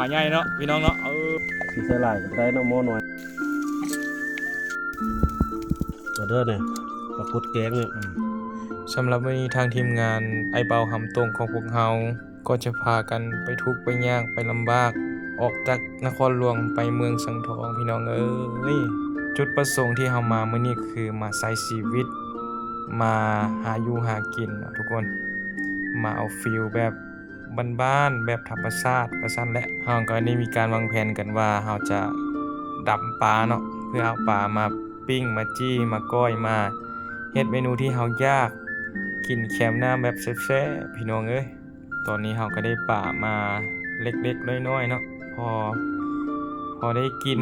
ປາໃຫຍ່ເນາະພີ່ນ້ອງເນາະ ເອີ ຊິໃສ່ຫຼາຍກໍໄດ້ເນາະ ໝໍ້ນ້ອຍ ອອເດີນີ້ ປາກົດແກງນີ້. ສຳລັບມື້ນີ້ທາງທີມງານອ້າຍເບົາຫຳຕົງຂອງພວກເຮົາ ກໍຈະພາກັນໄປທຸກໄປຍາກໄປລຳບາກ ອອກຈາກນະຄອນຫຼວງໄປເມືອງສັງທອງ ພີ່ນ້ອງເອີຍ. ຈຸດປະສົງທີ່ເຮົາມາມື້ນີ້ຄືມາໃຊ້ຊີວິດ ມາຫາຢູ່ຫາກິນເນາະທຸກຄົນ ມາເອົາຟີລແບບບ້ານໆ ແບບທຳມະຊາດວ່າຊັ້ນແຫຼະ. ເຮົາກໍໄດ້ມີການວາງແຜນກັນວ່າເຮົາຈະດຳປາເນາະ ເພື່ອເອົາປາມາປີ້ງ ມາຈີ່ ມາກ້ອຍ ມາເຮັດເມນູທີ່ເຮົາຢາກກິນແຄມນ້ຳແບບແຊບໆ ພີ່ນ້ອງເອີຍ. ຕອນນີ້ເຮົາກໍໄດ້ປາມາເລັກໆນ້ອຍໆເນາະ ພໍ ພໍໄດ້ກິນ.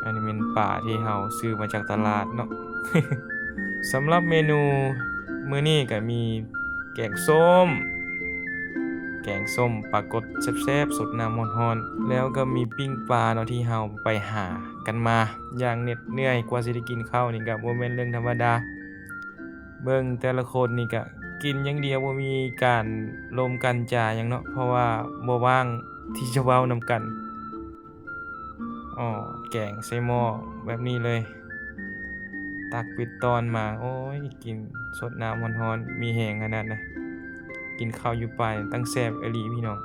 ອັນນີ້ແມ່ນປາທີ່ເຮົາຊື້ມາຈາກຕະຫຼາດເນາະ. ສຳລັບເມນູມື້ນີ້ກໍມີແກງສົ້ມ ແກງສົ້ມປາກົດແຊບໆ ສົດນ້ຳຮ້ອນໆ ແລ້ວກໍມີປີ້ງປາເນາະ ທີ່ເຮົາໄປຫາກັນມາຢ່າງເໜັດເໜື່ອຍ ກວ່າຊິໄດ້ກິນເຂົ້ານີ້ກໍບໍ່ແມ່ນເລື່ອງທຳມະດາ. ເບິ່ງແຕ່ລະຄົນນີ້ກະກິນຢ່າງດຽວ ບໍ່ມີການລົມກັນຈາຫຍັງເນາະ ເພາະວ່າບໍ່ວ່າງທີ່ຈະເວົ້ານຳກັນ. ອໍ ແກງໃສ່ໝໍ້ແບບນີ້ເລີຍ ຕັກປິດຕອນມາ ໂອ້ຍ ກິນສົດນ້ຳຮ້ອນໆ ມີແຮງຂະໜາດໃດ. ກິນເຂົ້າຢູ່ປ່ານີ້ຕັ້ງແຊບອີ່ຫຼີພີ່ນ້ອງ.